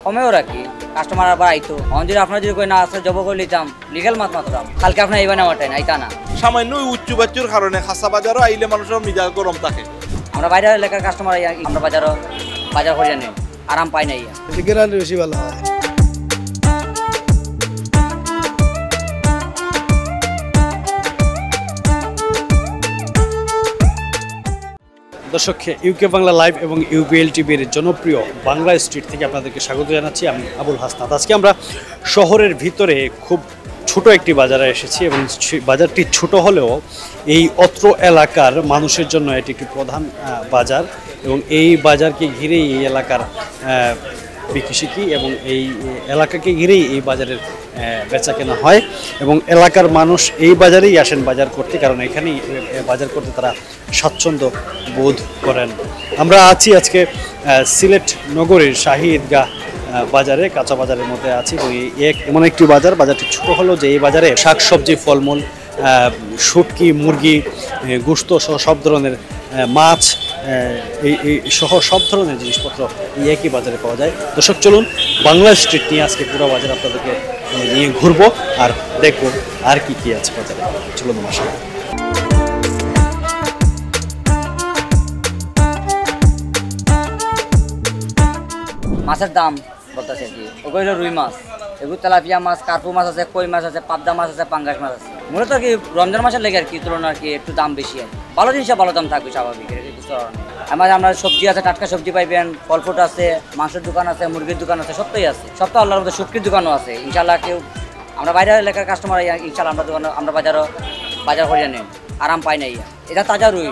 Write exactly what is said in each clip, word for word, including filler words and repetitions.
কমেও রাখি, কাস্টমার আবার আইতো। অন যদি আপনারা যদি কই না, আজকে জব করে নিতাম, লিগ্যাল মাত মাততাম, কালকে আপনারা এইবার আমার টাইম আইতা না। সামান্য ওই উচ্চ বাচ্চুর কারণে খাসা বাজারও আইলে মানুষের মিজাজ গরম থাকে। আমরা বাইরের এলাকার কাস্টমার আইয়া আমরা বাজারও বাজার করিয়া নেই, আরাম পাই না ইয়া। গ্যারান্টি বেশি ভালো হয়। দর্শক, ইউকে বাংলা লাইভ এবং ইউবিএল টিভির জনপ্রিয় বাংলা স্ট্রিট থেকে আপনাদেরকে স্বাগত জানাচ্ছি। আমি আবুল হাসনাত। আজকে আমরা শহরের ভিতরে খুব ছোট একটি বাজারে এসেছি এবং সেই বাজারটি ছোট হলেও এই অত্র এলাকার মানুষের জন্য এটি একটি প্রধান আহ, বাজার এবং এই বাজারকে ঘিরেই এই এলাকার আহ, বিকিশিকি এবং এই এলাকাকে ঘিরেই এই বাজারের আহ, বেচা কেনা হয় এবং এলাকার মানুষ এই বাজারেই আসেন বাজার করতে, কারণ এখানেই আহ, বাজার করতে তারা স্বাচ্ছন্দ্য বোধ করেন। আমরা আছি আজকে আহ, সিলেট নগরীর শাহী ঈদগাহ আহ, বাজারে, কাঁচা বাজারের মধ্যে আছি এবং এই এক এমন একটি বাজার, বাজারটি ছোট হলো যে এই বাজারে শাকসবজি, ফলমূল, আহ, শুটকি, মুরগি, আহ, গোশত সহ সব ধরনের আহ, মাছ, আহ, এই এই সহ সব ধরনের জিনিসপত্র এই একই বাজারে পাওয়া যায়। দর্শক, চলুন বাংলা স্ট্রিট নিয়ে আজকে পুরো বাজার আপনাদেরকে আহ, নিয়ে ঘুরবো আর দেখবো আর কি কি আছে বাজারে। চলুন আমার সাথে। মাছের দাম বলতেছে আর কি, ওগুলো হলো রুই মাছ, এগুলো তেলাপিয়া মাছ, কার্পু মাছ আছে, কই মাছ আছে, পাবদা মাছ আছে, পাঙ্গাস মাছ আছে। মূলত কি রমজান মাসের লেগে আর কি তুলনা আর কি একটু দাম বেশি আর কি। ভালো জিনিসের ভালো দাম থাকবে স্বাভাবিক, এটা কি বুঝতে পারবেন। আমার আমরা সবজি আছে, টাটকা সবজি পাইবেন, ফল ফ্রুট আছে, মাংসের দোকান আছে, মুরগির দোকান আছে, সবটাই আছে। সব তো আল্লাহর মতো শুটকির দোকানও আছে। ইনশাআল্লাহ কেউ আমরা বাইরের এলাকার কাস্টমার, ইনশাআল্লাহ আমরা দোকান আমরা বাজারও বাজার করিয়া নেই, আরাম পাই না ইয়া। এটা তাজা রুই,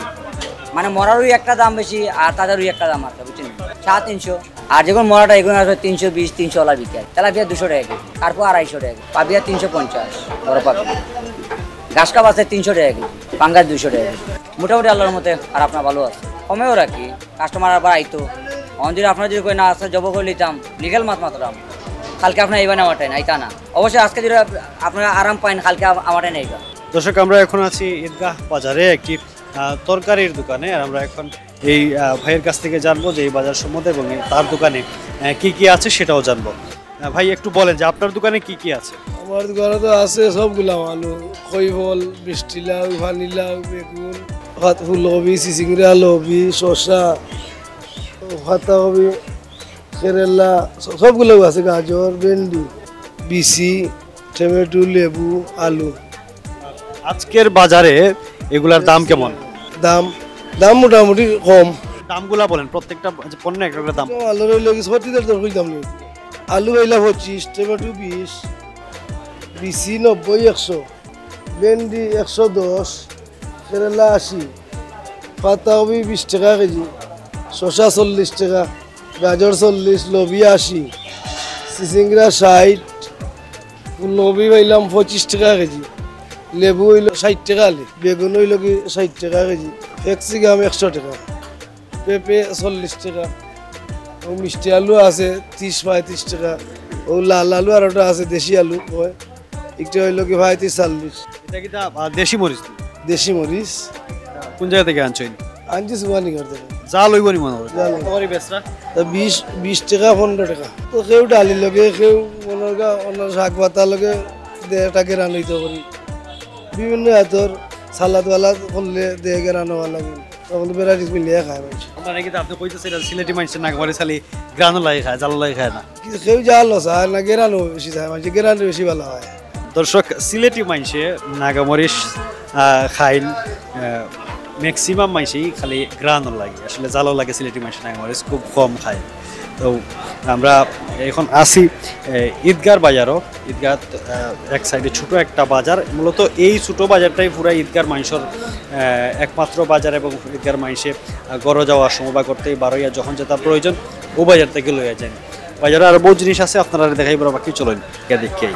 মানে মরা রুই একটা দাম বেশি আর তাজা রুই একটা দাম আছে, বুঝছেন? সাড়ে তিনশো। আর যখন মরাটা এগুলো আসবে তিনশো বিশ, তিনশো ওলা বিক্রি হয়। তেলাপিয়া দুশো টাকা কেজি, কার্পু আড়াইশো টাকা কেজি, পাবিয়া তিনশো পঞ্চাশ, বড় পাবি। ঘাস কাপ আছে তিনশো টাকা কেজি, পাঙ্গাস দুশো টাকা কেজি। মোটামুটি আল্লাহর মতে আর আপনার ভালো আছে, কমেও রাখি, কাস্টমার আবার আইতো। অন যদি আপনারা যদি কই না, আজকে জব করে নিতাম, লিগ্যাল মাত মাততাম, কালকে আপনারা এইবার আমার টাইম আইতা না। অবশ্যই আজকে যদি আপ- আপনারা আরাম পাইন, কালকে আম- আমার টাইম আইবা। দর্শক, আমরা এখন আছি ঈদগাহ বাজারে একটি আহ, তরকারির দোকানে। আর আমরা এখন এই আহ, ভাইয়ের কাছ থেকে জানবো যে এই বাজার সম্বন্ধে এবং এই তার দোকানে আহ, কি কি আছে সেটাও জানবো। আহ, ভাই, একটু বলেন যে আপনার দোকানে কি কি আছে? আমার দোকানে তো আছে সবগুলা আলু, খৈফল, মিষ্টি লাউ, পানি লাউ, বেগুন, পাত-, ফুলকপি, চিচিংড়া, লবি, শসা, পাতাকপি, কেরেলা, স-, সবগুলাও আছে, গাজর, ভেন্ডি, বিচি, টমেটো, লেবু, আলু। আজকের বাজারে এগুলার দাম কেমন? দাম, দাম মোটামুটি কম। দামগুলা বলেন, প্রত্যেকটা পণ্য এক একটা দাম। আলুর হইল কি, সত্যিদের তো কইতাম নি। আলু হইলা পঁচিশ, টমেটো বিশ, বিচি নব্বই, একশো, ভেন্ডি একশো দশ, কেরেলা আশি, পাতাকপি বিশ টাকা কেজি, শসা চল্লিশ টাকা, গাজর চল্লিশ, লবি আশি, চিচিংড়া ষাইট, ফুলকপি পাইলাম পঁচিশ টাকা কেজি, লেবু হইল ষাইট টাকা আলি, বেগুন হইল কি ষাইট টাকা কেজি, ক্যাপসিকাম একশো টাকা, পেঁপে চল্লিশ টাকা, ও মিষ্টি আলু আছে ত্রিশ পঁয়ত্রিশ টাকা, ও লাল আলু আর ওটা আছে দেশি আলু কয়, একটা হইল কি পঁয়ত্রিশ চল্লিশ। এটা কি তা, আহ, দেশি মরিচ? দেশি মরিচ। কোন জায়গা থেকে আনছো? আনছি সুবহানীঘাট থেকে। জাল হইব নি মনে হয়? জাল হইব। কত করি বেচরা? তা বিশ, বিশ টাকা, পনেরো টাকা। তো কেউ ডালির লগে, কেউ মনে হয় অন্য শাক পাতার লগে দে টাকা রান হইতে পারি। বিভিন্ন আতর সালাদ ওয়ালাদ করলে দে গেরান হওয়া লাগে। তখন ভ্যারাইটিস মিলিয়ে খায় মানুষ। আমরা নাকি তো আপনি কইতেছেন, এটা সিলেটি মানুষের নাগামরিচ খালি গ্রানো লাগে খায়, জালো লাগে খায় না। কিন্তু কেউ জালো চায় না, গেরানো বেশি চায়, মানুষ গেরানো বেশি ভালো হয়। দর্শক, সিলেটি মাইনষে নাগামরিচ, আহ, খাইন, আহ, ম্যাক্সিমাম মাইনষেই খালি গ্রানো লাগে, আসলে জালো লাগে। সিলেটি মাইনষে নাগামরিচ খুব কম খায়। তো আমরা এখন আছি, আহ, ঈদগার বাজারও। ঈদগাহ, আহ, এক সাইডে ছোট একটা বাজার। মূলত এই ছোট বাজারটাই পুরা ঈদগার মাইনষর, আহ, একমাত্র বাজার এবং ঈদগার মাইনষে, আহ, ঘরো যাওয়ার সময় বা করতেই বারোইয়া যখন যেটা প্রয়োজন, ও বাজার থেকে লইয়া যায়। বাজারে আরো বহুত জিনিস আছে, আপনারা দেখাই বড় বাকি চলেন, গিয়া দেখি।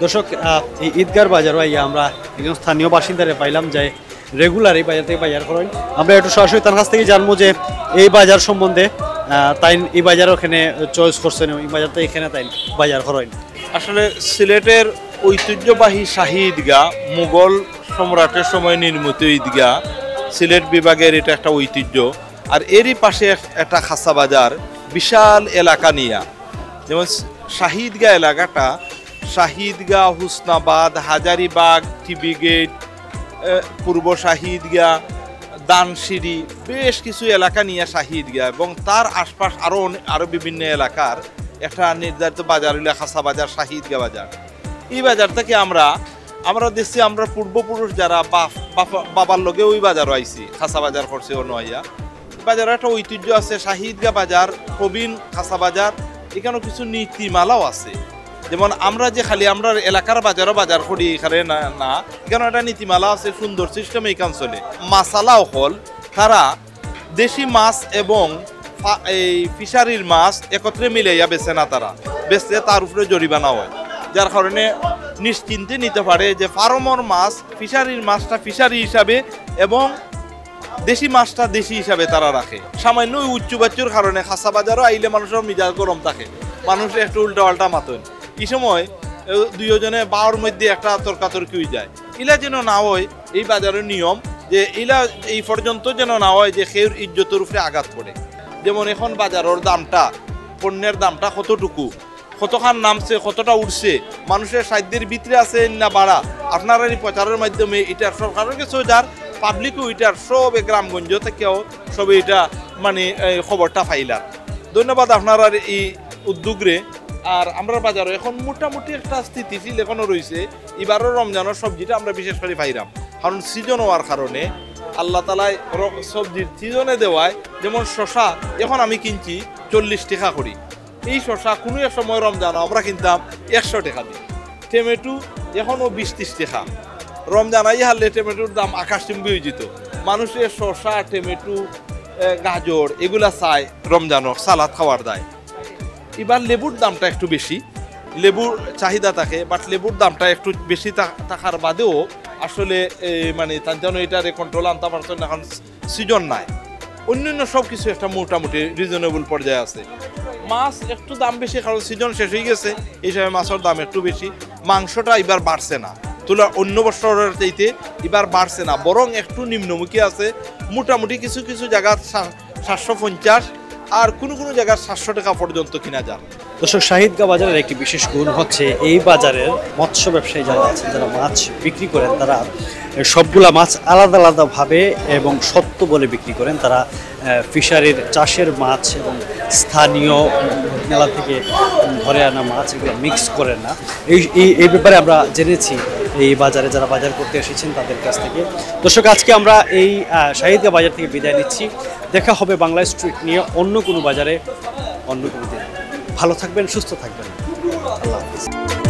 দর্শক, আহ, এই ঈদগার বাজারও আইয়া আমরা একজন স্থানীয় বাসিন্দারে পাইলাম যে রেগুলার এই বাজার থেকে বাজার করেন। আমরা একটু সরাসরি তার কাছ থেকে জানবো যে এই বাজার সম্বন্ধে, আহ, তাই এই বাজার ওখানে চয়েস করছেন এবং এই বাজার থেকে এখানে তাই বাজার করেন। আসলে সিলেটের ঐতিহ্যবাহী শাহী ঈদগাহ, মুঘল সম্রাটের সময় নির্মিত ঈদগাহ, সিলেট বিভাগের এটা একটা ঐতিহ্য। আর এরই পাশে এক-, একটা খাসা বাজার, বিশাল এলাকা নিয়া। যেমন শাহিদগাঁ এলাকাটা, শাহিদগাঁ, হুসনাবাদ, হাজারীবাগ, টিবি গেট, এ, পূর্ব শাহিদগাঁ, ধানসিঁড়ি, বেশ কিছু এলাকা নিয়া শাহিদগাঁ এবং তার আশপাশ আরও অনে-, আরও বিভিন্ন এলাকার একটা নির্ধারিত বাজার অইলো খাসা বাজার, শাহিদগাঁ বাজার। ই বাজার থাকি আমরা, আমরা দেখছি আমরা পূর্বপুরুষ যারা বাফ-, বাফ-, বাবার লগে ওই বাজারও আইছি, খাসা বাজার করছে অনো আইয়া। বাজারর একটা ঐতিহ্য আছে, শাহিদগাঁ বাজার, প্রবীণ খাসা বাজার, ইখানো কিছু নীতিমালাও আছে। যেমন আমরা যে খালি আমরার এলাকার বাজারও বাজার করি, ইখানো না, না, ইখানো একটা নীতিমালা আছে, সুন্দর সিস্টেমে ইখান চলে। মাছআলা অকল তারা দেশি মাছ এবং ফা-, এই ফিশারির মাছ একত্রে মিলাইয়া বেচে না তারা, বেচলে তার উপরে জরিমানা হয়, যার কারণে নিশ্চিন্তে নিতে পারে যে ফার্মর মাছ, ফিশারির মাছটা ফিশারি হিসাবে এবং দেশি মাছটা দেশি হিসাবে তারা রাখে। সামান্য ওই উচ্চ বাচ্চুর কারণে খাসা বাজারও আইলে মানুষর মিজাজ গরম থাকে, মানুষ একটু উল্টাপাল্টা মাতইন। এই সময় এ, দুইজনে বাওর মধ্যে একটা তর্কাতর্কি হয়ে যায়। ইলা যেন না হয়, এই বাজারর নিয়ম যে ইলা এই পর্যন্ত যেন না হয় যে কেউর ইজ্জতর উপরে আঘাত পড়ে। যেমন এখন বাজারর দামটা, পণ্যের দামটা কতটুকু, কতখান নামছে, কতটা উঠছে, মানুষের সাধ্যের ভিতরে আছে না বাড়া, আপনারার এই প্রচারর মাধ্যমে ইটা সরকারর কাছেও যার, পাবলিকও ইটার সবে গ্রামগঞ্জ থাকিও সবে ইটা মানে এই খবরটা পাইলার। ধন্যবাদ আপনারার এই উদ্যোগরে। আর আমরার বাজারও এখন মোটামুটি একটা স্থিতিশীল এখনো রইছে। ইবারও রমজানর সবজিটা আমরা বিশেষ করি পাইরাম, কারণ সিজন হওয়ার কারণে আল্লাহ তাআলায় র-, সবজির সিজনে দেওয়ায়, যেমন শশা এখন আমি কিনছি চল্লিশ টেকা করি, এই শশা কুনু এক সময় রমজানো আমরা কিনতাম একশো টেকা দিয়া। টমেটো এখনো বিশ ত্রিশ টেকা, রমজান আই হারলে টমেটোর দাম আকাশচুম্বী হয়ে যেত। মানুষে শশা, টমেটো, এ, গাজর এগুলা চায় রমজানো সালাদ খাওয়ার দায়। এবার লেবুর দামটা একটু বেশি, লেবুর চাহিদা থাকে, বাট লেবুর দামটা একটু বেশি থা-, থাকার বাদেও আসলে, এ, মানে, তান যেন এটারে কন্ট্রোল আনতে পারছেন না, কারণ সিজন নাই। অন্যান্য সব কিছু একটা মোটামুটি রিজনেবল পর্যায়ে আছে। মাছ একটু দাম বেশি, কারণ সিজন শেষ হয়ে গেছে, এই সময় মাছের দাম একটু বেশি। মাংসটা এবার বাড়ছে না, তুলা অন্য বছরের চাইতে এবার বাড়ছে না, বরং একটু নিম্নমুখী আছে। মোটামুটি কিছু কিছু জায়গা সা-, সাতশো পঞ্চাশ, আর কোনো কোনো জায়গা সাতশো টাকা পর্যন্ত কিনা যায়। দর্শক, শাহিদগাঁ বাজারের একটি বিশেষ গুণ হচ্ছে এই বাজারের মৎস্য ব্যবসায়ী যারা আছেন, যারা মাছ বিক্রি করেন, তারা সবগুলা মাছ আলাদা আলাদাভাবে এবং সত্য বলে বিক্রি করেন। তারা, আহ, ফিশারির চাষের মাছ এবং স্থানীয়, উম, মেলা থেকে, উম, ধরে আনা মাছ, এগুলো মিক্স করেন না। এই, এই, এই ব্যাপারে আমরা জেনেছি এই বাজারে যারা বাজার করতে এসেছেন তাদের কাছ থেকে। দর্শক, আজকে আমরা এই, আহ, শাহিদগাঁ বাজার থেকে বিদায় নিচ্ছি। দেখা হবে বাংলা স্ট্রিট নিয়ে অন্য কোনো বাজারে, অন্য কোনো দিন। ভালো থাকবেন, সুস্থ থাকবেন। আল্লাহ হাফিজ।